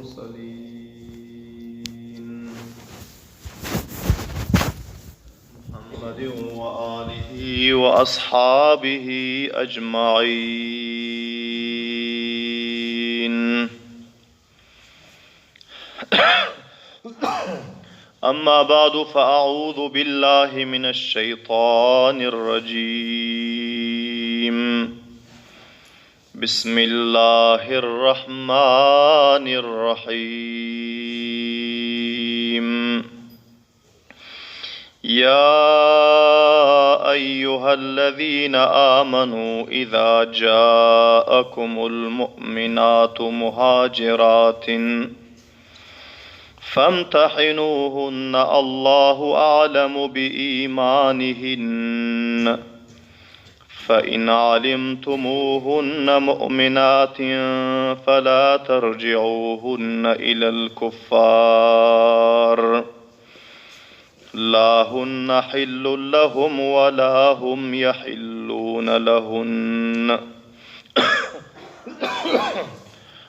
المرسلين محمد وآله وأصحابه أجمعين أما بعد فأعوذ بالله من الشيطان الرجيم بسم الله الرحمن الرحيم يا أيها الذين آمنوا إذا جاءكم المؤمنات مهاجرات فامتحنوهن الله أعلم بإيمانهن فإن علمتموهن مؤمنات فلا ترجعوهن إلى الكفار لا هن حل لهم ولا هم يحلون لهن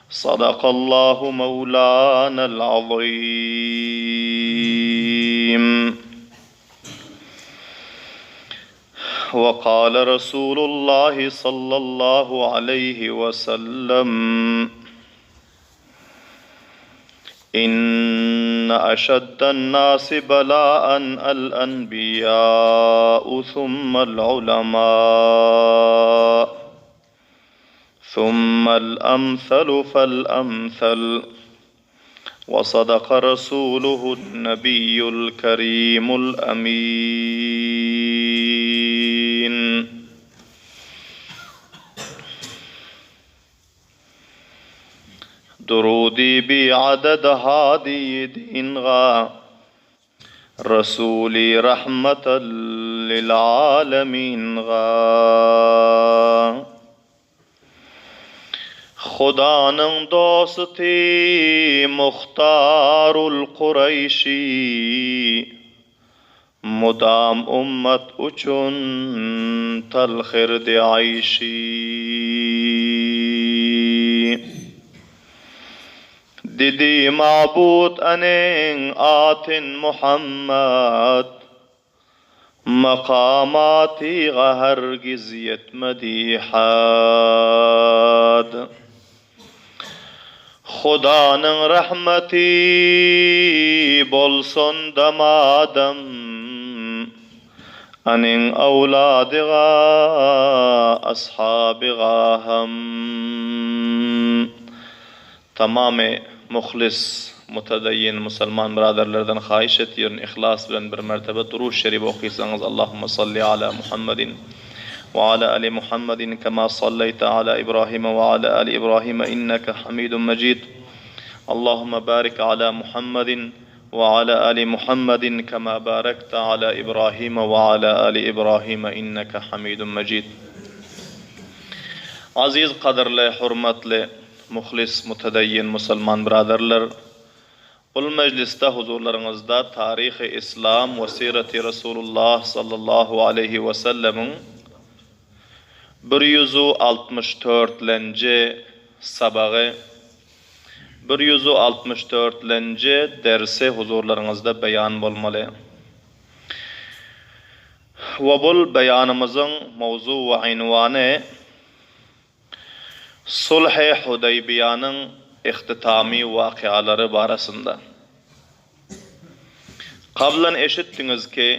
صدق الله مولانا العظيم وقال رسول الله صلى الله عليه وسلم إن أشد الناس بلاء الأنبياء ثم العلماء ثم الأمثل فالأمثل وصدق رسوله النبي الكريم الأمين Durudy biadad hady dinga, Resuly rahmatal lil aleminga. Hudanyň dosty Muhtarul Kureýşi, Mudam ummat uçun talhirdi aýşy. Didi mabut aneň atyn Muhammat, Makamatyga hergiz ýetmedi had. Hudanyň rahmeti bolsun damadam, Anyň awladyga, ashabyga ham. Tamamy muhlis, mutadaýyn musulman byradarlardan haýyş etýärin yhlas bilen bir mertebe Durud Şerif okysaňyz Allahumma salli ala Muhammedin we ala ali Muhammedin kema sallaýta ala Ibrahime we ala ali Ibrahime inneke Hamidun Mejid Allahumma barik ala Muhammedin we ala ali Muhammedin kema barakta ala Ibrahime we ala ali Ibrahime inneke Hamidun Mejid Aziz gadyrly hurmatly Muhlis, mütedeýin musulman byradarlar! Bul mejlisde huzurlaryňyzda Taryhy Yslam we Syreti Resulullah sallallahu aleýhi we sellemiň bir ýüzu altmyş dörtlenji sabagy, bir ýüzu altmyş dörtlenji dersi huzurlaryňyzda beýan bolmaly. We bul beýanymyzyň mowzu we ynwany Sulh-i Hudaýbiýanyň ihtitamy wakyalary barasynda. Kablan eşitdiňiz ki,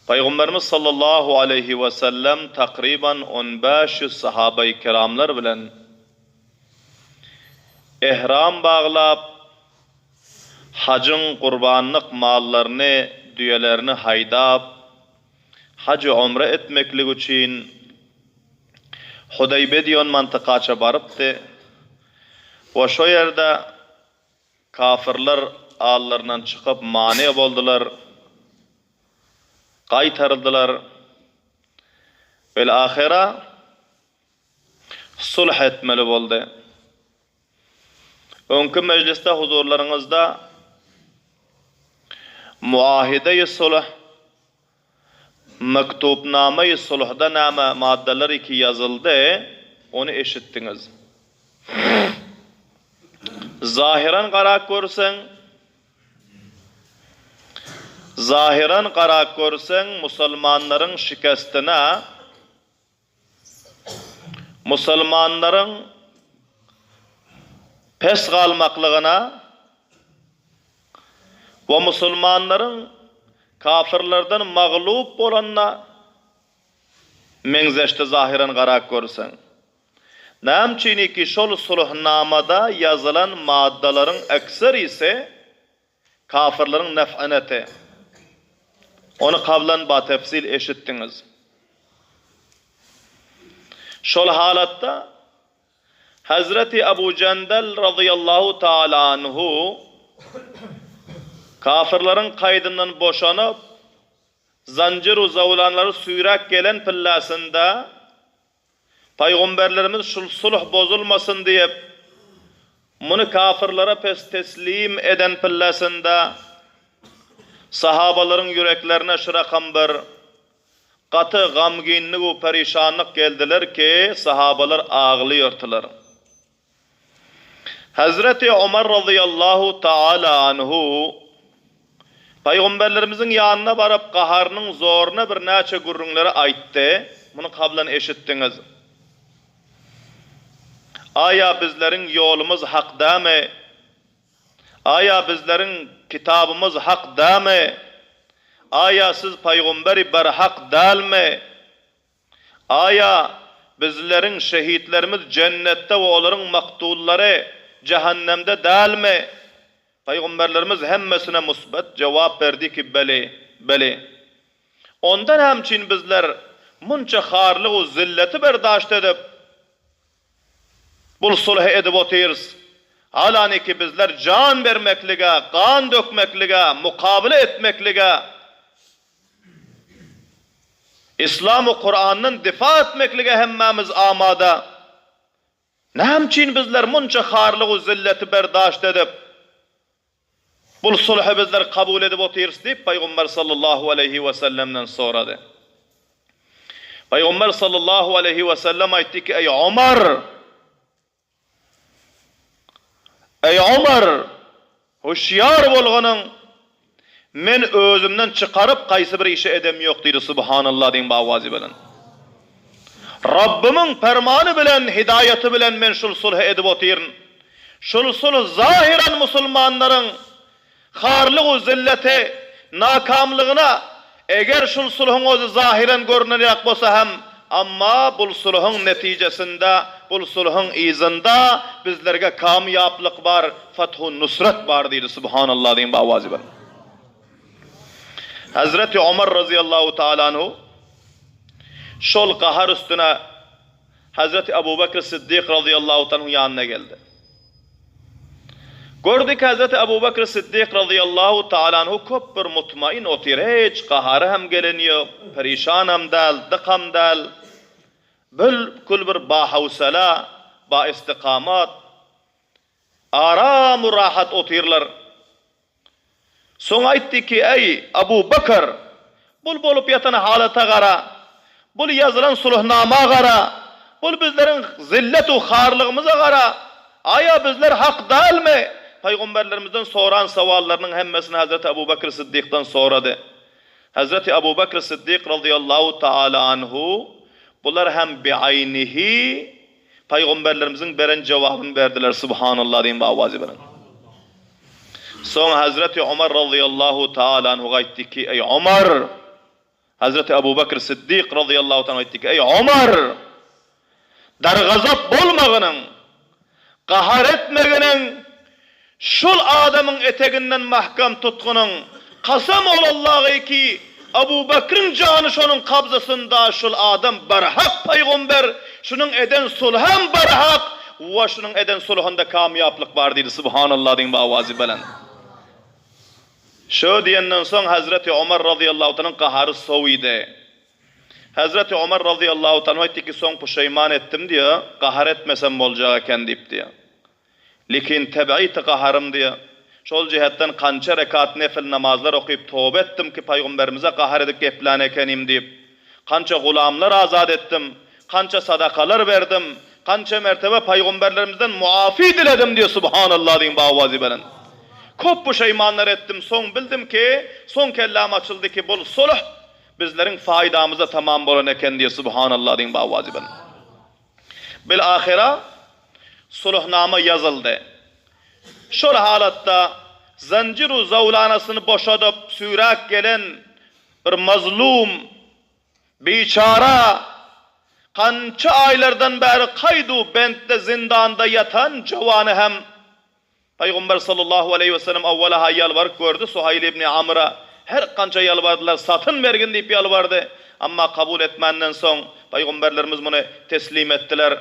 Pygamberimiz sallallahu aleýhi we sellem takryban on bäş ýüz sahabaýy kiramlar bilen ihram baglap, hajyň gurbanlyk mallaryny, düýelerini haýdap, Haj we umra etmeklik üçin Hudaýbe diýen mantykaça barypdy we şo ýerde kafyrlar allaryndan çykyp many boldular, gaýtaryldylar. Bil-ahyra sulh etmeli boldy. Öňki mejlisde huzurlaryňyzda Muahide-i sulh, Mektubname-i sulhda näme maddalar iki ýazyldy, ony eşitdiňiz. Zahyran garap görseň, zahyran garap görseň, musulmanlaryň şikestine, musulmanlaryň pes galmaklygyna we musulmanlaryň kafyrlardan maglup bolanyna meňzeşdi zahyran garap görseň. Näme üçiniki şol sulhnamada ýazylan maddalaryň ekserisi kafyrlaryň nef'ineti. Ony kablan batefsil eşitdiňiz. Şol halatda Hezreti Abu Jendel razyýallahu taala anhu kafyrlaryň kaýdyndan boşanyp, zanjyr-u zawlanlary süýräp gelen pillasynda Pygamberlerimiz şul sulh bozulmasyn diýip, muny kafyrlara pes teslim eden pillesinde sahabalaryň ýüreklerine şu rakam bir gaty gamgynlyk u perişanlyk geldiler ki, sahabalar aglaýardylar. Hezreti Omar razyýallahu taala anhu Pygamberlerimiziň ýanyna baryp gaharynyň zoruna birnäçe gürrüňleri aýtdy, muny kablan eşitdiňiz. Aýa bizleriň ýolumyz hak dämi? Aýa bizleriň kitabymyz hak dämi? Aýa siz pygamberi berhak dälmi? Aýa, bizleriň şehitlerimiz jennetde we olaryň maktullary jähennemde dälmi? Pygamberlerimiz hemmesine musbet jogap berdi ki, Beli, beli. Onda näme üçin bizler munça harlyg-u zilleti berdaşt edip, bul sulhy edip otyrys? Halaniki bizler jan bermeklige, gan dökmeklige, mukabele etmeklige, Yslam we Kurandan difa etmeklige hemmämiz amada. Näme üçin bizler munça harlygy zilleti berdaşt edip, bul sulhy bizler kabul edip otyrys diýip Pygamber sallallahu aleýhi we sellemden sorady. Pygamber sallallahu aleýhi we sellem aýtdy ki, Eý Omar! Eý, Omar! Hüşýar bolganyň, men özümden çykaryp haýsy bir işi edem ýok diýdi, Subhanallah diýiň bawazy bilen. Rabbymyň permany bilen, hidaýaty bilen men şul sulhy edip otyryn. Şul sulh zahyran musulmanlaryň Harlyg-u zilleti, nakamlygyna, eger şul sulhuň özi zahyran görünenräk bolsa hem, amma bul sulhuň netijesinde, bul sulhuň yzynda bizlerge kamýaplyk bar, fathu nusrat bar diýdi. Subhanallah diýiň bawazy bilen. Hezreti Omar razyýallahu taala anhu şol gahar üstüne Hezreti Abu Bekr Siddik razyýallahu taala anhuň ýanyna geldi. Gördük Hezreti Abu Bekr Siddik razyýallahu taala anhu köp bir mutmain otyr, hiç gahary hem gelen ýok, perişan hem däl, dyk hem däl. Bilkül bir bahawsala, baistikamat, aram-u rahat otyrlar. Soň aýtdy ki, Eý, Abu Bekr! Bul bolup ýatan halata gara, bul ýazylan sulhnama gara, bul bizleriň zillet-u harlygymyza gara, aýa bizler hak dälmi? Pygamberlerimizden soran sowallarynyň hemmesini Hezreti Abu Bekr Siddykdan sorady. Hezreti Abu Bekr Siddyk razyýallahu taala anhu bular hem biaýnihi Pygamberlerimiziň beren jogabyny berdiler, Subhanallah diýiň bu awazy bilen. Soň Hazreti Omar razyýallahu taala anhu aýtdy ki, Eý Omar! Hazreti Abu Bekr Siddik razyýallahu taala aýtdy ki, Eý Omar! Dargazap bolmagynyň, gahar etmeginiň, şul adamyň eteginden mahkam tutgynyň, kasam ol Allahy ki, Abu Bekriň jany şonuň kabzasynda, şul adam barhak pygamber, şunuň eden sulham barhak we şunuň eden sulhunda kamýaplyk bar diýdi, Subhanallah diýiň bu awazy belent. Şo diýenden soň Hazreti Omar razyýallahu taala gahary sowydy. Hazreti Omar razyýallahu taala aýtdy ki, soň puşeýman etdim diýýär, gahar etmesem boljak eken diýip diýýär. Lekin tebigy gaharym diýe. Şol jihetden kança rekat nefil namazlar okyp toba etdim ki Pygamberimize gahar edip geplän ekenim diýip. Kança gulamlar azat etdim, kança sadakalar berdim, Kança mertebe paýgamberlerimizden muafy diledim diýýär Subhanallah diýiň bawazy belent. Köp puşeýmanlar etdim, soň bildim ki, soň kelläm açyldy ki, bul sulh bizleriň faýdamyza tamam bolan eken diýýär Subhanallah diýiň bawazy belent. Bil ahyra sulhnama ýazyldy. Şol halatda zanjir-u zawlanasyny boşadyp süýräp gelen bir mazlum Biçara, kança aýlardan bäri kaýdu bentde zindanda ýatan jowany hem Pygamber sallallahu aleýhi we sellem awwala-ha ýalbaryp gördi Suhaýl ibni Amra her kança ýalbardylar satyn bergin diýip ýalbardy amma kabul etmänden soň Pygamberlerimiz muny teslim etdiler.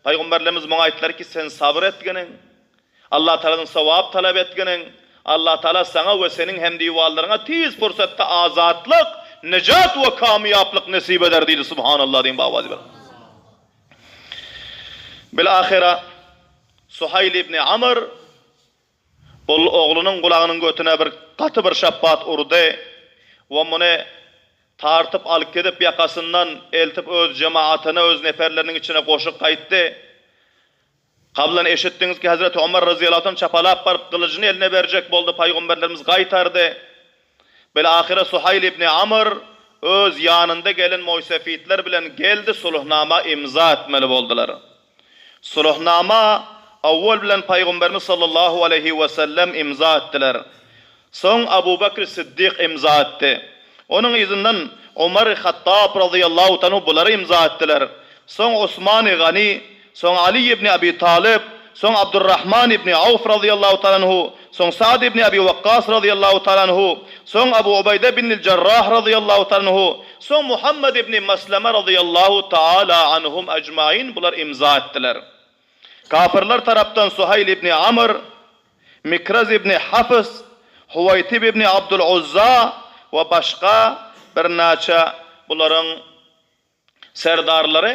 Pygamberlerimiz muňa aýtdylar ki sen sabyr etginiň. Allatagaladan sogap talap etginiň, Allatagala saňa we seniň hemdiwarlaryňa tiz pursatda azatlyk, nejat we kamýaplyk nesip eder diýdi. Subhanallah diýiň babaji bir. Bil-ahyra Suhaýl ibn Amr ol oglunyň gulagynyň götüne bir gaty bir şapbat urdy we muny tartyp alyp gidip ýakasyndan eltip öz jemaatyna, öz neperleriniň içine goşup gaýtdy. Kablan eşitdiňiz ki, Hezreti Omar razyýallahu anh çapalap baryp gylyjyny eline berjek boldy, Pygamberlerimiz gaýtardy. Bil-ahyra Suhaýl ibn Amr öz ýanynda gelen moýsefitler bilen geldi, sulhnama imza etmeli boldular. Sulhnama owwal bilen Pygamberimiz sallallahu aleýhi we sellem imza etdiler. Soň Abu Bekr Siddik imza etdi. Onuň yzyndan Omar Hattab razyýallahu taala bular imza etdiler. Soň Osman Gani, soň Aly ibn Abi Talyp, soň Abdurrahman ibn Awf razyýallahu taala anhu, soň Sa'd ibn Abi Wakkas razyýallahu taala anhu, soň Abu Ubaýda ibn Jarrah razyýallahu taala anhu, soň Muhammed ibn Maslama razyýallahu taala anhum ejmain bular imza etdiler. Kapyrlar tarapdan Suhaýl ibn Amr, Mikraz ibn Hafs, Huwaýtib ibn Abdul Uzza we başga birnäçe bularyň serdarlary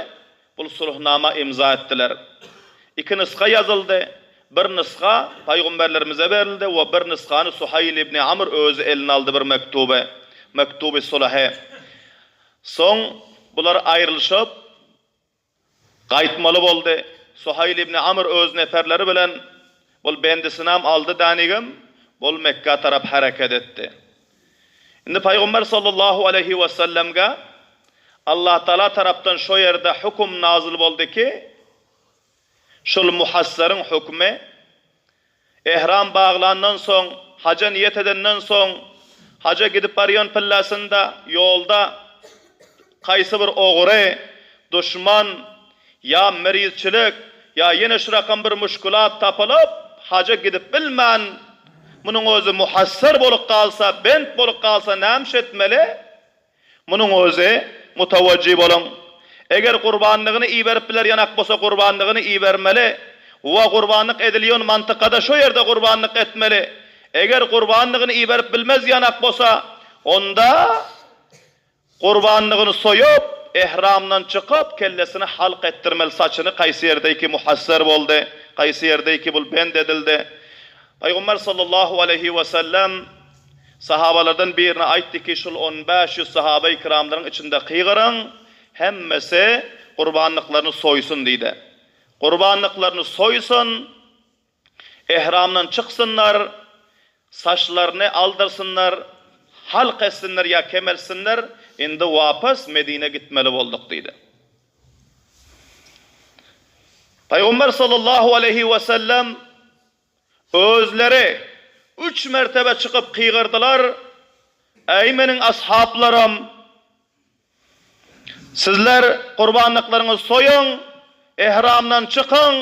bul sulhnama imza etdiler. Iki nusga ýazyldy. Bir nusga pygamberlerimize berildi we bir nusgany Suhaýl ibn Amr özi eline aldy bir mektuby, mektuby sulhy. Soň bular aýrylyşyp, Gaýtmaly boldy. Suhaýl ibn Amr öz neperleri bilen bul bendisinam aldy dänigem, bul Mekgä tarap hereket etdi. Indi Pygamber sallallahu aleýhi wesellemge Allatagala tarapdan şo ýerde höküm nazyl boldy ki, şul muhassaryň hökümi Ehram baglandan soň, haja niýet edenden soň, haja gidip barýan pillasynda, ýolda haýsy bir ogry, duşman ýa merizçilik, ýa ýene şu rakam bir muşkulat tapylyp, haja gidip bilmän, munuň özi muhassar bolup galsa, bent bolup galsa nämiş etmeli? Munuň özi, mutawajjy boluň! Eger gurbanlygyny iberip biler ýanak bolsa gurbanlygyny ibermeli we gurbanlyk edilýon mantykada şo ýerde gurbanlyk etmeli. Eger gurbanlygyny iberip bilmez ýanak bolsa, onda gurbanlygyny soýup, ehramdan çykyp, kellesini halk etdirmeli saçyny kaýsy ýerdeýki muhasser boldy, kaýsy ýerdeýki bul bend edildi. Pygamber sallallahu aleýhi we sellem Sahabalardan birine aýtdy ki, şul on 500 sahabaýy kiramlaryň içinde kygyryň, hemmesi gurbanlyklaryny soýsun diýdi. Gurbanlyklaryny soýsun, ehramdan çyksynlar, saçlaryny aldyrsynlar, halk etsinler ýa kemeltsinler, indi wapas Medinä gitmeli bolduk diýdi. Pygamber sallallahu aleýhi we sellem Özleri üç mertebe çykyp gygyrdylar, Eý, meniň ashablarym! Sizler gurbanlyklaryňyzy soýuň, ehramdan çykyň,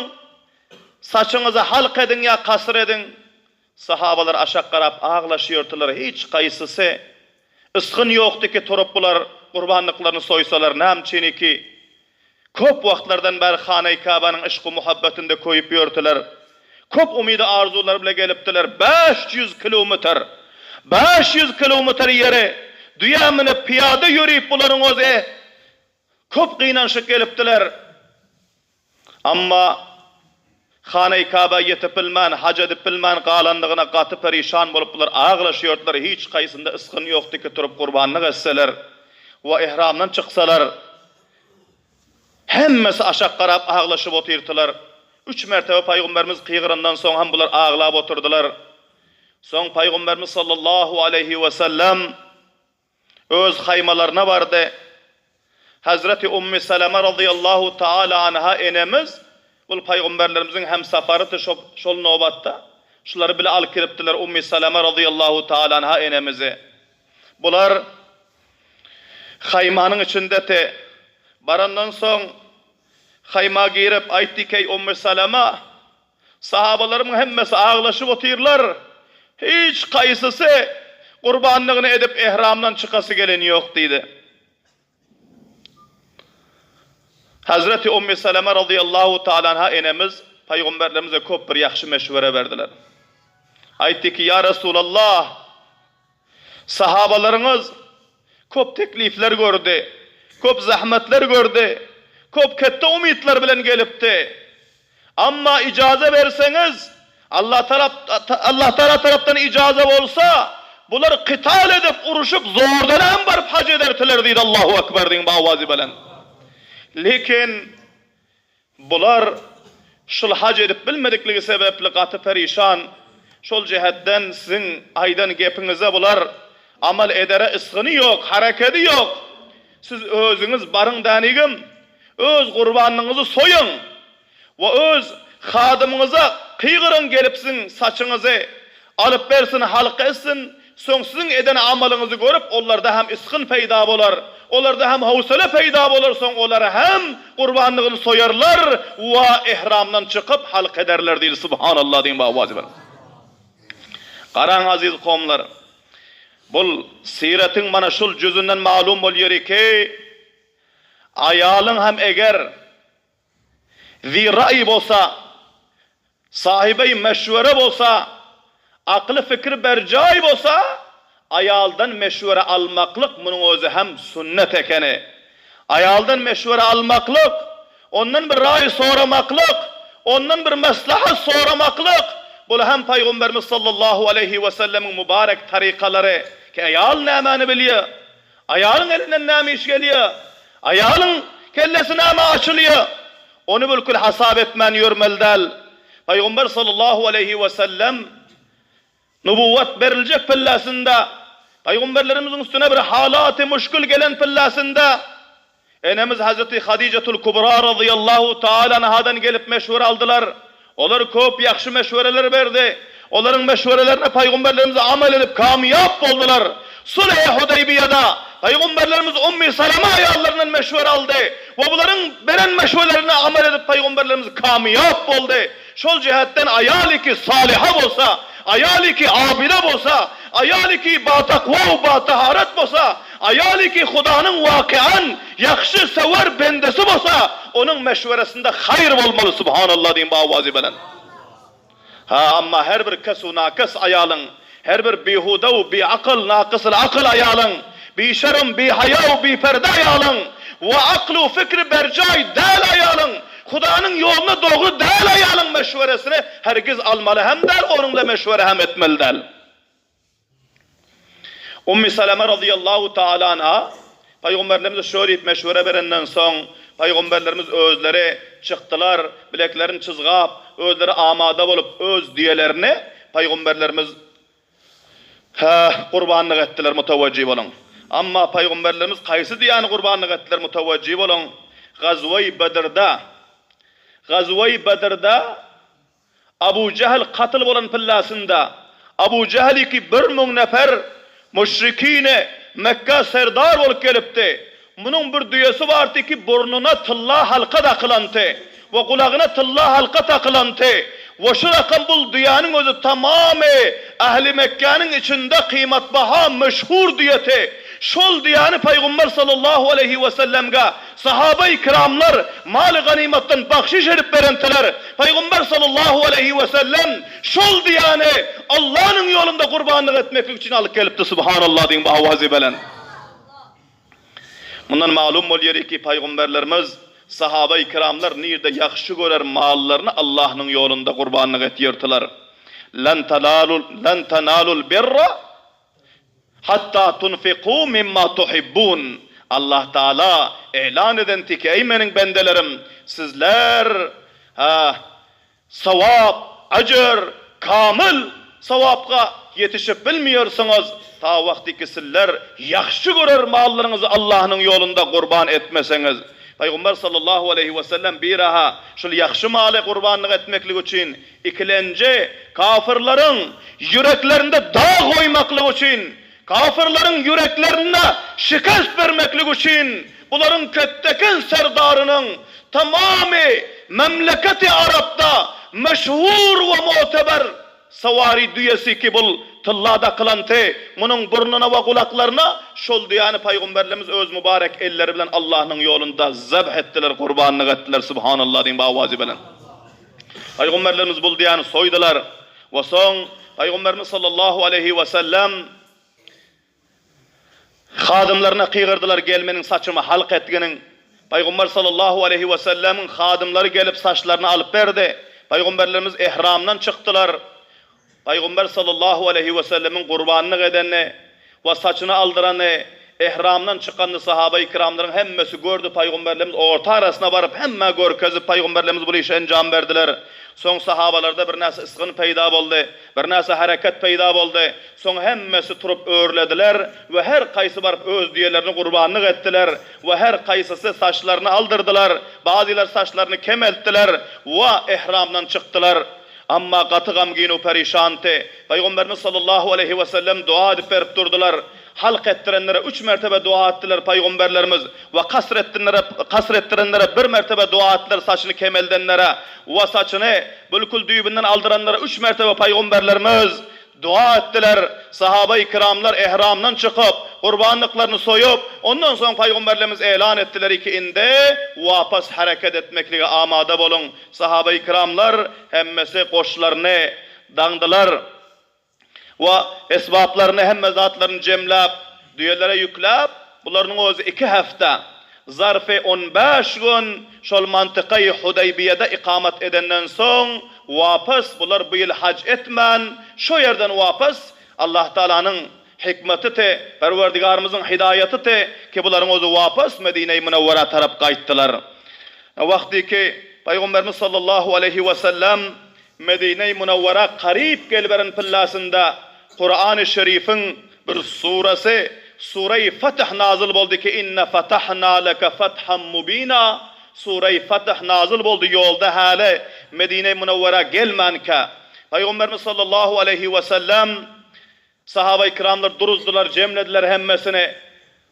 saçyňyzy halk ediň ýa kasyr ediň. Sahabalar aşak garap aglaşýardylar, hiç haýsysy ysgyn ýokdy ki, turup bular gurbanlyklaryny soýsalar, näme üçiniki? Köp wagtlardan bäri Hanaý Käbäniň yşku-muhabbetinde köýüp ýördüler. Köp umydy-arzuwlar bile gelipdiler. 500 kilometr! 500 kilometr ýeri düýä münüp, pyýada ýörüp bularyň özi köp gynanyşyp gelipdiler. Amma Hanaý Käbä ýetip bilmän, haj edip bilmän galandygyna gaty perişan bolup bular aglaşýardylar, hiç haýsynda ysgyn ýokdy ki turup gurbanlyk etseler we ihramdan çyksalar. Hemmesi aşak garap aglaşyp otyrdylar. Üç mertebe Pygamberimiz kygyrandan soň hem bular aglap oturdylar. Soň Pygamberimiz sallallahu aleýhi we sellem öz haýmalaryna bardy. Hezreti Ummi Salama razyýallahu taala anha enemiz bul pygamberlerimiziň hemsaparydy şo şol nobatda. Şulary bile alyp gelipdiler Ummi Salama razyýallahu taala anha enemizi. Bular haýmanyň içindeti. Barandan soň haýma girip aýtdy keý Ummi Salama, Sahabalarymyň hemmesi aglaşyp otyrlar. Hiç haýsysy gurbanlygyny edip ehramdan çykasy gelen ýok diýdi. Hazreti Ummi Salama razyýallahu taala anha enemiz pygamberlerimize köp bir ýagşy meşwere berdiler. Aýtdy ki, Ýa Resulallah, Sahabalaryňyz köp teklifler gördi, köp zahmetler gördi, köp ketde umytlar bilen gelipdi. Amma ijaza berseňiz, Allah tarap Allah Taala tarapdan ijaza bolsa, bular kytal edip, uruşyp, zordan hem baryp haj ederdiler diýdi. Allahu Ekber diýiň bu awazy belent. Lekin Bular şul haj edip bilmedikligi sebäpli gaty perişan. Şol jähetden siziň aýdan gepiňize bular amal edere ysgyny ýok, harekedi ýok. Siz özüňiz baryň dänigim, öz gurbanlygyňyzy soýuň we öz hadymyňyza kygyryň gelip siziň saçyňyzy Alyp bersin, halka etsin, soň siziň eden amalyňyzy görüp, olarda hem ysgyn peýda bolar, olarda hem howsala peýda bolar, soň olar hem gurbanlygyny soýarlar we ihramdan çykyp, halk ederler diýdi. Subhanallah diýiň bu awazy bilen. Garaň aziz kowumlar, bul syretiň mana şul jüzünden malum bolýar ki, aýalyň hem eger Zi raý bolsa, sahyby meşwere bolsa, akly fikri berjaý bolsa, aýaldan meşwere almaklyk munuň özi hem sünnet ekeni. Aýaldan meşwere almaklyk, ondan bir raý soramaklyk, ondan bir maslahat soramaklyk, bul hem Pygamberimiz sallallahu aleýhi wesellemiň mübarek tarykalary ki aýal nämäni bilýär? Aýalyň elinden näme iş gelýär? Aýalyň kellesi nämä açylýar? Ony bülkül hasap etmän ýörmeli däl. Pygamber sallallahu aleýhi we sellem nubuwwat beriljek pilläsinde, pygamberlerimiziň üstüne bir halaty müşgil gelen pilläsinde Enemiz Hazreti Hadijatul Kubra razyýallahu taala anhadan gelip meşwere aldylar. Olar köp ýagşy meşwereler berdi. Olaryň meşwerelerine Pygamberlerimiz amal edip kamýap boldular. Sulh-i Hudaýbiýada Pygamberlerimiz Ummi Salama aýallaryndan meşwere aldy we bularyň beren meşwelerine amal edip Pygamberlerimiz kamýap boldy. Şol jähetden aýal ki salyha bolsa, aýal ki abyda bolsa, aýal ki batakwa we bataharet bolsa, Aýaly ki Hudanyň wakean ýagşy söwer bendesi bolsa, onuň meşweresinde haýyr bolmaly Subhanallah diýiň bu awazy bilen. Ha amma her bir kes u nakes aýalyň, her bir bihuda u biakyl nakysyl akyl aýalyň, bişerm bihaýa u biperde aýalyň, we akly u fikri berjaý däl aýalyň, Hudanyň ýoluna dogry däl aýalyň meşweresini hergiz almaly hem däl, onuň bilen meşwere hem etmeli däl. Ummi Salama razyýallahu taala anha Pygamberlerimize şo diýip meşwere berenden soň, Pygamberlerimiz özleri çykdylar, bileklerini çyzgap, özleri amada bolup, öz düýelerini Pygamberlerimiz hä gurbanlyk etdiler, mutawajjy boluň. Amma Pygamberlerimiz haýsy düýäni gurbanlyk etdiler, mutawajjy boluň. Gazweý Bedrde, Gazweý Bedrde Abu Jähl katyl bolan pillasynda Abu Jähl iki 1000 nefer müşrikine Mekgä serdar bolup gelipdi. Munuň bir düýesi bardy ki burnuna tylla halka dakylanty we gulagyna tylla halka takylanty we şu rakam bul düýäniň özi tamamy ähli Mekgäniň içinde kymatbaha meşhur düýeti. Şol düýäni Pygamber sallallahu aleýhi wesellemge Sahabai kiramlar maly ganymatdan bagşyş edip berenteler. Pygamber sallallahu aleýhi we sellem şol düýäni Allanyň ýolunda gurbanlyk etmeklik üçin alyp gelipdi. Subhanallah diýiň bu awazy belent. Mundan malum bolýar ki, pygamberlerimiz, sahabai kiramlar nirde ýagşy görer mallaryny Allanyň ýolunda gurbanlyk etýärtiler. Lan talalul lan tanalul birra Hatta tunfiku mimma tuhibbun. Allah Taala elan edenti ki, Eý meniň bendelerim, sizler, ha, Sogap, ejr, kamyl sogapga ýetişip bilmeýärsiňiz, ta wagtyki sizler ýagşy görer mallaryňyzy Allahnyň ýolunda gurban etmeseňiz. Pygamber sallallahu aleýhi we sellem biraha şul ýagşy maly gurbanlyk etmeklik üçin, ikilenji kafyrlaryň ýüreklerinde dag goýmaklyk üçin Kafyrlaryň ýüreklerinde şikest bermeklik üçin bularyň ketdeken serdarynyň tamamy memleketi Arapda meşhur we muteber sawary düýesi ki bul tylla dakylanty munuň burnuna we gulaklaryna şol düýäni paýgumberlerimiz öz mübarek elleri bilen Allahnyň ýolunda zebh etdiler gurbanlyk etdiler Subhanallah diýiň bawazy bilen. Paýgumberlerimiz bul düýäni soýdular we soň Paýgamberimiz sallallahu aleýhi we sellem hadymlaryna gygyrdylar, Gel meniň saçymy halk etginiň. Paýgamber sallallahu aleýhi we sellemiň hadymlary gelip saçlaryny alyp berdi. Paýgamberlerimiz ihramdan çykdylar. Pygamber sallallahu aleýhi wesellemiň gurbanlyk edeni we saçyny aldyrany, ihramdan çykanyny sahabaýy kiramlaryň hemmesi gördi, Pygamberlerimiz orta arasyna baryp hemmä görkezip Pygamberlerimiz bul işe enjam berdiler. Soň sahabalarda birnäçe ysgyn peýda boldy, birnäçe hereket peýda boldy. Soň hemmesi turup örlediler we her kaýsy baryp öz düýelerini gurbanlyk etdiler we her kaýsysy saçlaryny aldyrdylar, bazylar saçlaryny kemeltdiler we ihramdan çykdylar. Amma gaty gamgyn u perişandy. Pygamberimiz sallallahu aleýhi we sellem dua edip berip durdylar. Halk etdirenlere üç mertebe dua etdiler Pygamberlerimiz we kasr etdinlere kasr etdirenlere bir mertebe dua etdiler saçyny kemeldenlere we saçyny bülkül düýbünden aldyranlara üç mertebe Pygamberlerimiz dua etdiler. Sahabaýy kiramlar ehramdan çykyp, gurbanlyklaryny soýup, ondan soň Pygamberlerimiz elan etdiler ki indi wapas hereket etmeklige amada boluň. Sahabaýy kiramlar hemmesi goşlaryny daňdylar we esbaplaryny hemme zatlaryny jemläp, düýelere ýükläp, bularynyň özi iki hepde, zarfy on bäş gün şol mantykaýy Hudaýbiýede ikamat edenden soň, wapas bular bu ýyl haj etmän, şo ýerden wapas Allahtagalanyň hikmeti te, Perwerdigarymyzyň hidaýaty te, ki bularyň özi wapas Medine-i Münewwerä tarap gaýtdylar. Wagty ki, Pygamberimiz sallallahu aleýhi we sellem Medine-i Münewwerä garyp geliberen pillasynda Kurany Şerifiň bir surasy, Sure-i Fetih nazyl boldy ki, Inna fetahna leke fethan mubina, Sure-i Fetih nazyl boldy ýolda häli Medine-i Münewwerä gelmänkä. Pygamberimiz sallallahu aleýhi we sellem Sahabaýy kiramlar duruzdylar, jemlediler hemmesini.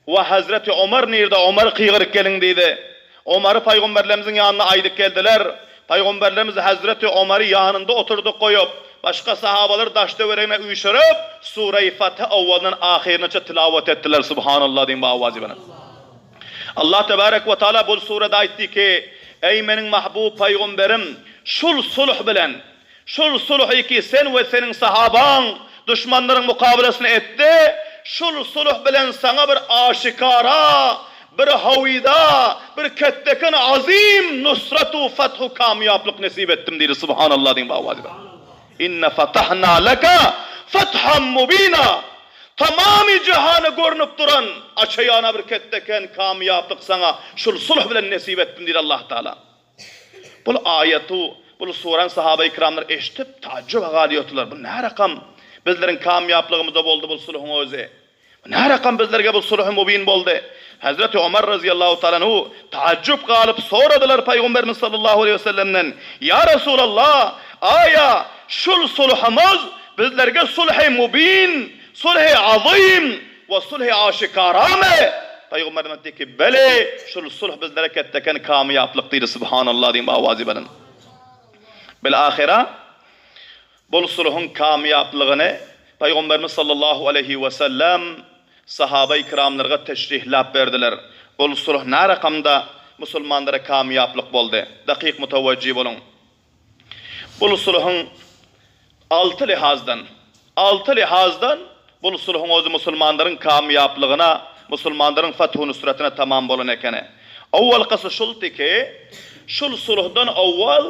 We Hezreti Omar nirde, Omary kygyryp geliň diýdi. Omary Pygamberlerimiziň ýanyna aýdyp geldiler. Pygamberlerimiz Hezreti Omary ýanynda oturdyp goýup, başga sahabalary daş-töweregine üýşürip, Sureýi Fatha owalyndan ahyrynaça tilawat etdiler. Subhanallah diýiň bu awazy bilen. Allah tebarek we taala bul surede aýtdy ki, Eý meniň mahbub Pygamberim, şul sulh bilen, Şul sulhy ki sen we seniň sahabaň duşmanlaryň mukabalasyny etdi, şul sulh bilen saňa bir aşikara, bir hawyda, bir ketdeken azym nusrat-u feth-u kamýaplyk nesip etdim diýdi. Subhanallah diýiň bawazy bilen. Inna fatahna leke fethan mubina. Tamamy jahana görnüp duran açaýana bir ketdeken kamýaplyk saňa şul sulh bilen nesip etdim diýdi Allah Taala. Bul aýaty, bul surany sahabaýy kiramlar eşidip, taajjuba galýardylar. Bu nä rakam bizleriň kamýaplygymyza boldy bul sulhuň özi? Bu nä rakam bizlerge bul sulhy mubin boldy? Hezreti Omar razyýallahu taala anhu taajjup galyp soradylar Pygamberimiz sallallahu aleýhi we sellemden, Ýa Resulallah, aýa şul sulhumyz bizlerge sulhy mubin, sulhy azym, We sulhy aşikaramy? Pygamberimiz aýtdy ki, Bele, şul sulh bizlere ketdeken kamyýaplyk diýdi. Subhanallah diýiň awazy bilen. Bil ahyra bul sulhuň kamyýaplygyny Pygamberimiz sallallahu aleýhi we sellem sahabaýy kiramlarga teşrihläp berdiler. Bul sulh nä rakamda musulmanlara kamyýaplyk boldy? Dakyk mutawajjy boluň. Bul sulhuň alty lihazdan, alty lihazdan bul sulhuň özi musulmanlaryň kamýaplygyna, musulmanlaryň fethu-nusratyna tamam bolan ekeni. Owalkysy şuldy ki, şul sulhdan owal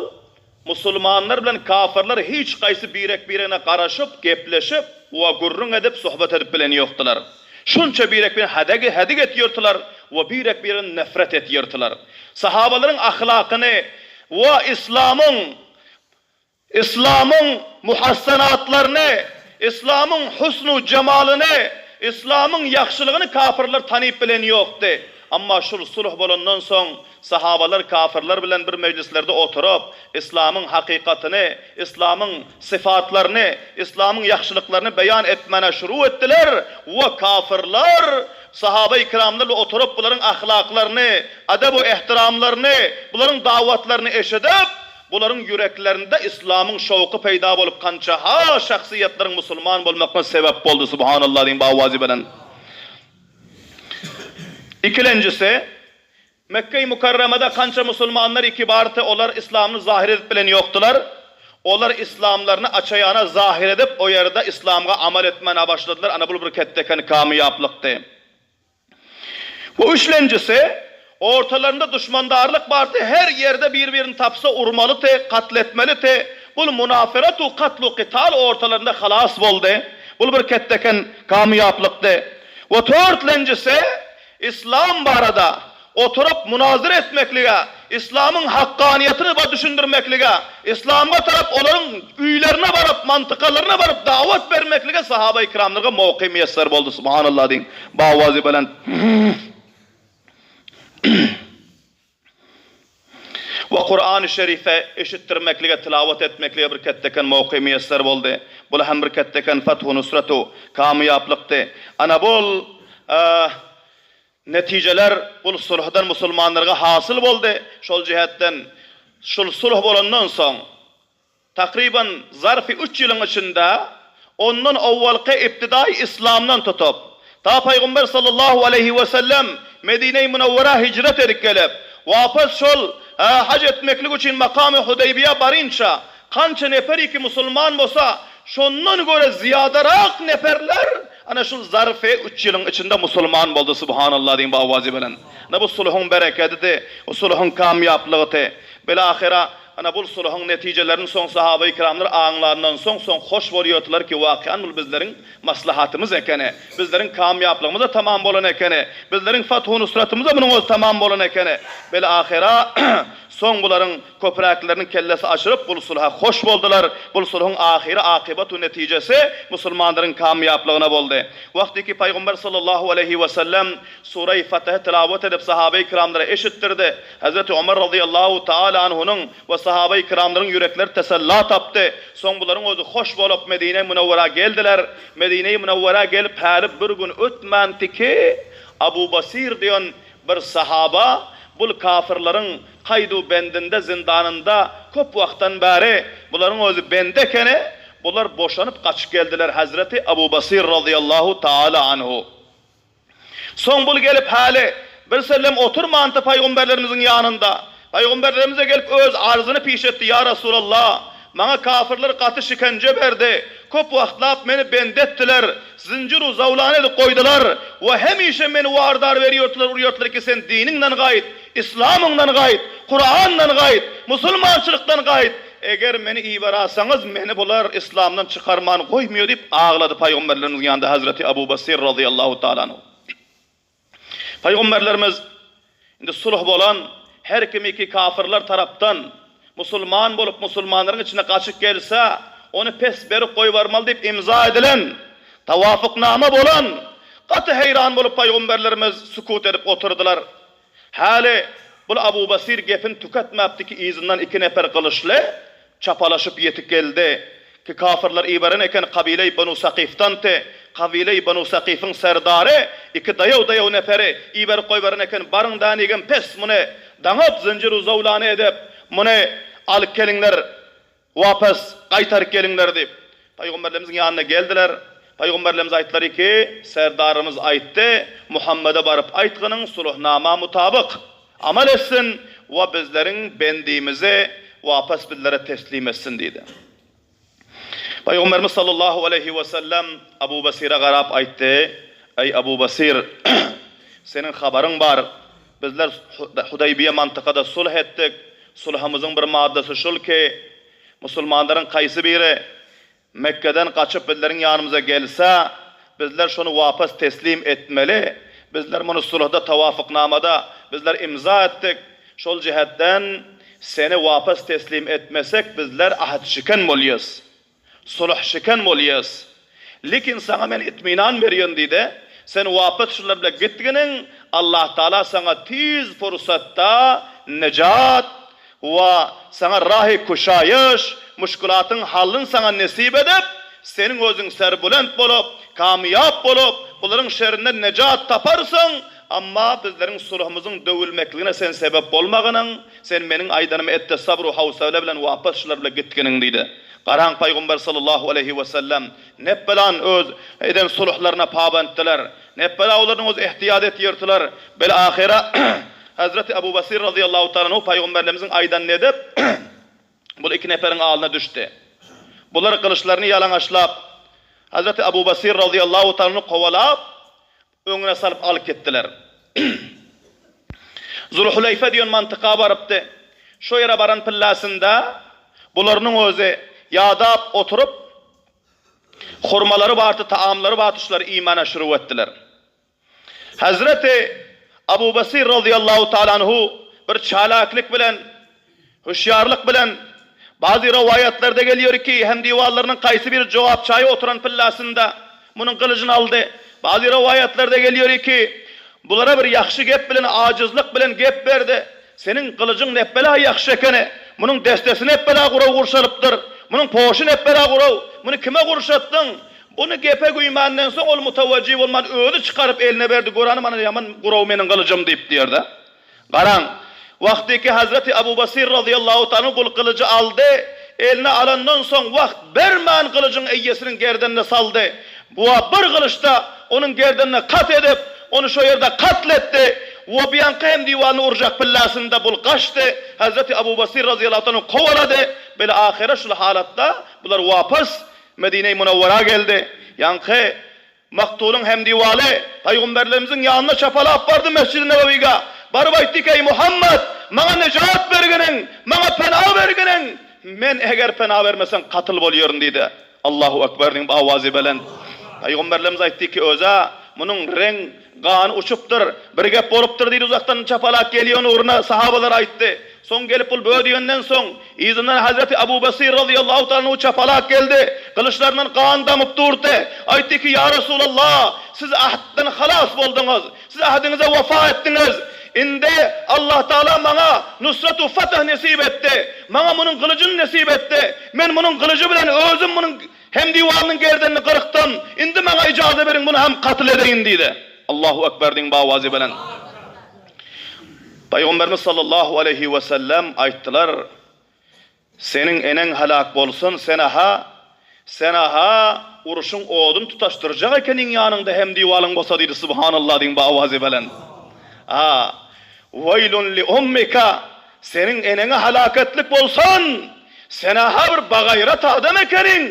musulmanlar bilen kafyrlar hiç gaýsy birek-biregine garaşyp, gepleşip we gürrüň edip, sohbet edip bilen ýokdular. Şunça birek-birine hädegi, hädik etýärdiler. we birek-birine nefret etýärdiler. Sahabalaryň ahlakyny we yslamyň Yslamyň muhassanatlaryny, Yslamyň husnu jemalyny, Yslamyň ýagşylygyny kapyrlar tanyp bilen ýokdy. Amma şul sulh bolandan soň sahabalar kafyrlar bilen bir mejlislerde oturyp, Yslamyň hakykatyny, Yslamyň syfatlaryny, Yslamyň ýagşylyklaryny beýan etmäne şuru etdiler we kafyrlar sahabaýy-kiramlar bilen oturyp bularyň ahlaklaryny, adebu ehtiramlaryny, bularyň dawatlaryny eşidip, Bularyň ýüreklerinde yslamyň şowky peýda bolup kança-ha şahsyýetleriň musulman bolmakyna sebäp boldy Subhanallah diýiň bawazy bilen. Ikilenjisi, Mekge-i Mükerremede kança musulmanlar iki bardy olar yslamyny zahyr edip bilen ýokdular. Olar yslamlaryny açaýana zahyr edip o ýerde yslamga amal etmäne başladylar ana bul bir ketdeken kamyýaplykdy. Bu üçlenjisi, ortalarynda duşmandarlyk bardy, her ýerde bir-birini tapsa urmalydy, katl etmelidi. Bul munafiratu katlu kytal ortalarynda halas boldy. Bul bir ketdeken kamyýaplykdy. We törtlenjisi, Islam barada oturyp munazara etmeklige, Islamyň hakkanyýetini ba düşündirmeklige, Islamga tarap olaryň öýlerine baryp, mantykalaryna baryp dawat bermeklige sahaba-ikramlarga mowky miýesser boldy. Subhanallah diýiň, bawazy belent. We Kurany Şerife eşitdirmeklige, tilawat etmeklige bir ketdeken mowky miýesser boldy. Bul hem bir ketdeken fathu nusratu, kamyýaplykdy. Ana bul, Netijeler bul sulhdan musulmanlarga hasyl boldy. Şol jähetden şul sulh bolandan soň, takryban zarfy üç ýylyň içinde ondan owalky ibtidaýy yslamdan tutup, ta Pygamber sallallahu aleýhi we sellem Medine-i Münewwerä hijret edip gelip, wapas şol haj etmeklik üçin makamy Hudeýbiýä barynça, Kança neper iki musulman bolsa, şondan göre zyýadarak neperler ana şul zarfy üç ýylyň içinde musulman boldy Subhanallah diýiň bu awazy bilen. Ana bu sulhuň berekedidi, bu sulhuň kamýaplygydy. Bilahyra ana bul sulhuň netijelerini soň sahabaýy kiramlar aňlandan soň soň hoş bolýardylar ki wakyan bul bizleriň maslahatymyz ekeni, bizleriň kamýaplygymyza tamam bolan ekeni, bizleriň fathu nusratymyza munuň özi tamam bolan ekeni. Bilahyra soň bularyň Köpräkleriniň kellesi açylyp, bul sulha hoş boldular. Bul sulhuň ahyry akybatu netijesi musulmanlaryň kamýaplygyna boldy. Wagtyky Pygamber sallallahu aleýhi we sellem Sureýi Fatehi tilawat edip sahabeýi kiramlara eşitdirdi. Hezreti Omar razyýallahu taala anhunyň we sahabeýi kiramlaryň ýürekleri tesella tapdy. Soň bularyň özi hoş bolup Medine-i Münewwerä geldiler. Medine-i Münewwerä gelip häli bir gün ötmäntiki Abu Basir diýen Bir sahaba, Bul kafyrlaryň kaýdu bendinde, zyndanynda köp wagtdan bäri bularyň özi bendi ekeni, bular boşanyp gaçyp geldiler Hezreti Abu Basir razyýallahu taala anhu. Soň bul gelip häli bir sellem oturmandy paýgamberlerimiziň ýanynda. Paýgamberlerimize gelip öz arzyny piş etdi, Ýa Resulallah, maňa kafyrlar gaty şikenje berdi, köp wagtlap meni bendi etdiler, zynjyr-u zawlany edip goýdular we hemişe meni wardar berýärdiler, urýardylar ki, sen diniňden gaýt, yslamyňdan gaýt, Kurandan gaýt, musulmançylykdan gaýt, eger meni iberasaňyz, meni bular yslamdan çykarman goýmaýar diýip aglady paýgamberlerimiziň ýanynda Hazreti Abu Basir razyýallahu taala anhu. Pygamberlerimiz, Indi sulh bolan her kimiki kafyrlar tarapdan musulman bolup musulmanlaryň içine gaçyp gelse, ony pes berip goýbarmaly diýip imza edilen tawafuknama bolan, gaty heýran bolup pygamberlerimiz sukut edip oturdylar. Häli bul Abu Basir gepini tüketmäpdi ki yzyndan iki neper gylyçly Çapalaşyp ýetip geldi. Ki kafyrlar iberen eken kabileý Banu Sakyfdanty. Kabileý Banu Sakyfyň serdary iki daýaw-daýaw neperi iberip goýberen eken, Baryň dänigem pes muny daňyp zynjyr-u zawlany edip, muny alyp geliňler, wapas gaýtaryp geliňler diýip. Pygamberlerimiziň ýanyna geldiler. Pygamberlerimiz aýtdylar ki, Serdarymyz aýtdy, Muhammede baryp aýtgynyň suluhnama mutabyk amal etsin we bizleriň bendimizi wapas bizlere teslim etsin diýdi. Pygamberimiz sallallahu aleýhi we sellem Abu Basire garap aýtdy, Eý Abu Basir, seniň habaryň bar, bizler Hudaýbiýe mantykada sulh etdik, sulhymyzyň bir maddasy şul ki, Musulmanlaryň kaýsy biri Mekgeden gaçyp bizleriň ýanymyza gelse, bizler şony wapas teslim etmeli. Bizler muny sulhda tawafuknamada bizler imza etdik. Şol jähetden seni wapas teslim etmesek bizler ahdşiken bolýas. Sulhşiken bolýas. Lekin saňa men itminan berýän diýdi. Sen wapas şular bile gitginiň Allahtagala saňa tiz pursatda nejat we saňa rahy kuşaýyş, muşkulatyň halyny saňa nesip edip, seniň özüň serbulent bolup, kamyýap bolup, bularyň şerinden nejat taparsyň, amma bizleriň sulhumyzyň döwülmekligine sen sebäp bolmagynyň, sen meniň aýdanymy et-de sabr-u hawsala bilen wapas şular bile gitginiň diýdi. Garaň Pygamber sallallahu aleýhi wesellem nepbelan öz eden sulhlaryna pabentdiler. Nepbela olaryň öz ehtiýat etýärdiler. Bel ahyra Hazreti Abu Basir razyýallahu taala anhu Pygamberlerimiziň aýdanyny edip bul iki neperiň alyna düşdi. Bular gylyçlaryny ýalaňaçlap Hazreti Abu Basir razyýallahu taala anhu kowalap öňüne salyp alyp gitdiler. Zulhuleýfe diýen mantyka barypdy. Şo ýere baran pillasynda bularynyň özi ýadap oturyp, hurmalary bardy, taamlary bardy, şulary iýmäne şuruw etdiler. Hezreti Abu Basir razyýallahu taala anhu bir çalaklyk bilen Hüşýarlyk bilen, Bazy rowaýatlarda gelýär ki, hemdiwarlarynyň kaýsy biri jogap çaýa oturan pillasynda munuň gylyjyny aldy. Bazy rowaýatlarda gelýär ki, bulara bir ýagşy gep bilen, ajyzlyk bilen gep berdi. Seniň gylyjyň nepbela ýagşy ekeni, munuň destesi nepbela guraw gurşalypdyr, munuň poşy nepbela guraw, muny kime gurşatdyň? Buny gepe güýmänden soň ol mutawajjy bolman özi çykaryp eline berdi, göreni mana ýaman guraw meniň gylyjym diýip diýer-de. Garaň, wagtyky Hazreti Abu Basir razyýallahu taala bul gylyjy aldy, eline alandan soň wagt bermän gylyjyň eýesiniň gerdenine saldy. Wa bir gylyçda onuň gerdenine kat edip, ony şo ýerde katl etdi. Wa buýanky hem diwaryny urjak pillasynda bul gaçdy. Hazreti Abu Basir razyýallahu taala kowalady. Bil ahyra şul halatda bular wapas Medine-i Munawwara geldi. Ýaňky Maktulyň hemdiwaly Pygamberlerimiziň ýanyna çapalap bardy Mesjidi Nebewiga. Baryp aýtdy ki, Eý Muhammet! Maňa nejat berginiň! Maňa pena berginiň! Men eger pena bermeseň katyl bolýaryn diýdi. Allahu Ekber diýip awazy belent. Pygamberlerimiz aýtdy ki, Özä munuň reň gany uçupdyr, bir gep bolupdyr diýdi uzakdan çapalap gelýän ugruna sahabalar aýtdy. Soň gelip bul bö diýenden soň, yzyndan Hazreti Abu Basir razyýallahu taala anhu çapalak geldi. Gylyçlaryndan gan damyp durdy. Aýtdy ki, Ýa Resulallah, siz ahddan halas bolduňyz. Siz ahdyňyza wefa etdiňiz. Indi Allah Taala maňa nusrat u fatah nesip etdi. Maňa munuň gylyjyny nesip etdi. Men munuň gylyjy bilen özüm munuň hemdiwarynyň gerdenini gyrkdym. Indi maňa ijaza beriň, muny hem katl edeýin diýdi. Allahu Ekber diýiň bawazy belent. Pygamberimiz sallallahu aleýhi we sellem aýtdylar, Seniň eneň heläk bolsun, sen-a-ha, sen-a-ha urşuň oduny tutaşdyrjak ekeniň ýanyňda hem diwalyň bolsa diýdi, Subhanallah diýiň bu awazy belent. A, Weýlun li ummika, seniň eneňe helaketlik bolsun, sen-a-ha bir bagaýrat adam ekeniň,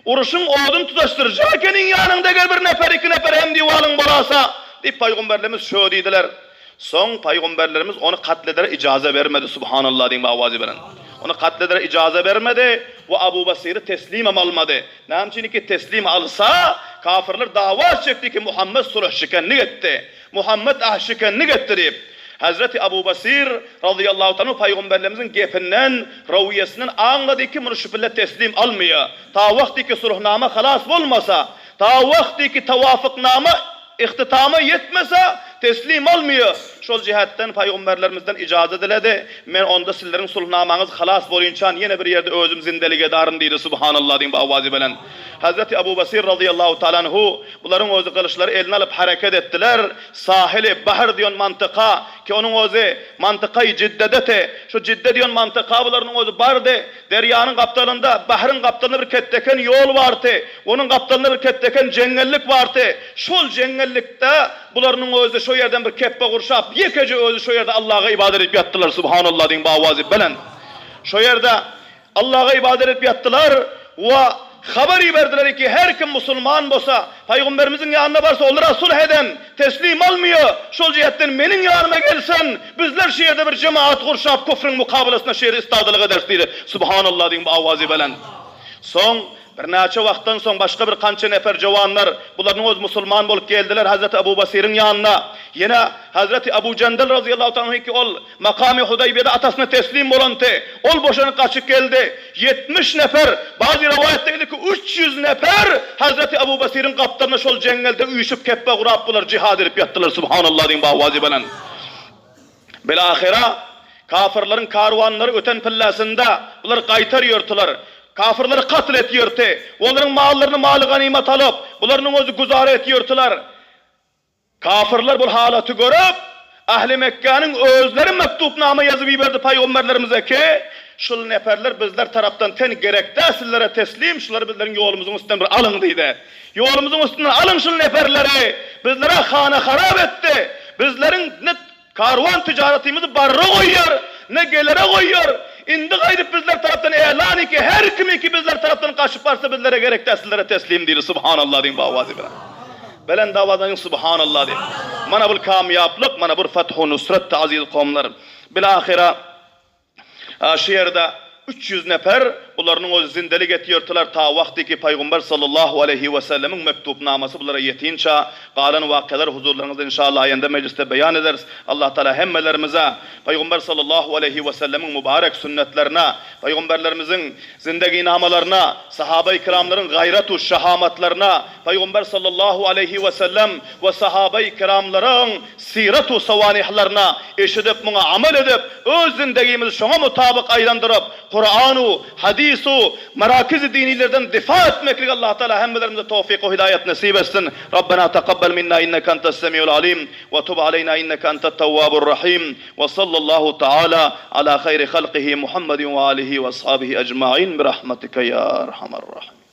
urşuň oduny tutaşdyrjak ekeniň ýanyňda eger bir nefer, iki nefer hem diwalyň bolasa, diýip pygamberlerimiz şö diýdiler. Soň pygamberlerimiz ony katl edere ijaza bermedi, Subhanallah diýiň we awazy beren. Ony katl edere ijaza bermedi we Abu Basyry teslimem almady. Näme üçin ki teslim alsa, kafirler dawa etjekdi ki Muhammet sulh şikenlik etdi. Muhammet ahd şikenlik etdi diýip. Hazreti Abu Basyr razyýallahu taala pygamberlerimiziň gepinden, rawiýesinden aňlady ki muny şübheli teslim almaýar. Ta wagty ki sulhnama halas bolmasa, ta wagty ki tawafyknama Ihtitama ýetmese, teslim almyýa. Şol jähetden pygamberlerimizden ijaza diledi. Men onda sizleriň sulhnamaňyz halas bolynçan ýene bir ýerde özüm zindelik edaryn diýdi. Subhanallah diýip awazy belent. Hazreti Abu Basir razyýallahu taala anhu bularyň özi gylyçlary eline alyp hereket etdiler. Sahili bahr diýen mantyka ki onuň özi mantykaýy Jiddedeti. Şu Jidde diýen mantyka bularynyň özi bardy. Derýanyň gapdalynda, bahryň gapdalynda bir ketdeken ýol bardy. Onuň gapdalynda bir ketdeken jeňňellik bardy. Şol jeňňellikde bularynyň özi şo ýerden bir kepbe gurşap, ýekeje özi şo ýerde Allaha ybadat edip ýatdylar. Subhanallah diýiň bu awazy belent. Şo ýerde Allaha ybadat edip ýatdylar we habar iberdiler ki, her kim musulman bolsa, Pygamberimiziň ýanyna barsa, olara sulh eden, teslim almyýa, şol jähetden meniň ýanyma gelsin, bizler şu ýerde bir jemaat gurşap, kufryň mukabalasyna şu ýerde istadalyk ederis diýdi. Subhanallah diýiň bu awazy belent. Soň. Birnäçe wagtdan soň başga bir kança nefer jowanlar, bularynyň özi musulman bolup geldiler Hazreti Abu Basyryň ýanyna. Ýene Hazreti Abu Jendel razyýallahu taala anhu ki ol Makamy Hudaýbiýede atasyna teslim bolandy. Ol boşanyp gaçyp geldi. 70 nefer, bazy rowaýatda gelýär ki 300 nefer Hazreti Abu Basyryň gapdalynda şol jeňňelde üýşüp kepbe gurap bular jihad edip ýatdylar. Subhanallah diýiň bawazy bilen. Bilahyra, kafyrlaryň karwanlary öten pillasynda bular gaýtar ýörtüler. Kafyrlary katl et ýörti. Olaryň mallaryny maly ganymat alyp, bularynyň özi güzara et ýörtüler. Kafyrlar bul halaty görüp, ähli Mekgäniň özleri mektupnama ýazyp iberdi paýgamberlerimize ki, Şul neperler bizler tarapdan ten gerek däl sizlere teslim, şulary bizleriň ýolumyzyň üstünden bir alyň diýdi. Ýolumyzyň üstünden alyň şul neperleri! Bizlere hana harap etdi. Bizleriň ne karwan tijaratymyzy barra goýýar, ne gelere goýýar. Indi gaýdyp bizler tarapdan elan ki, her kimiki bizler tarapdan gaçyp barsa bizlere gerek däl, sizlere teslim diýdi. Subhanallah diýiň bawazy bilen. Belent awaza diýiň Subhanallah diýiň. Mana bul kamýaplyk, mana bur fathu nusratdy aziz kowumlar. Bilahyra Şu ýerde 300 nefer bularynyň özi zindelik etýärtiler ta wagty ki Paýgamber sallallahu aleýhi we sellemiň mektubnamasy bulara ýetinça galan wakyalary huzurlaryňyzda inşallah aýanda mejlisde beýan ederis. Allah Taala hemmelerimize Paýgamber sallallahu aleýhi we sellemiň mübarek sünnetlerine, Paýgamberlerimiziň zindeginamalaryna, sahabaýy kiramlaryň gaýrat u şahamatlaryna, Paýgamber sallallahu aleýhi we sellem we sahabaýy kiramlaryň syrat u sawanihlaryna eşidip muňa amal edip, öz zindegimizi şoňa mutabyk aýlandyryp, Kuran u hadys u merakiz-i dinilerden difa etmeklige Allah Taala hemmelerimize towfyk u hidaýat nesip etsin. Rabbena takabbal minna inneke entes semiul alim we tub aleyna inneke entet tewwabur rahim we sallallahu taala ala haýri halkihi Muhammedin we alihi we ashabihi ecmain birahmetike ya erhamer rahimin.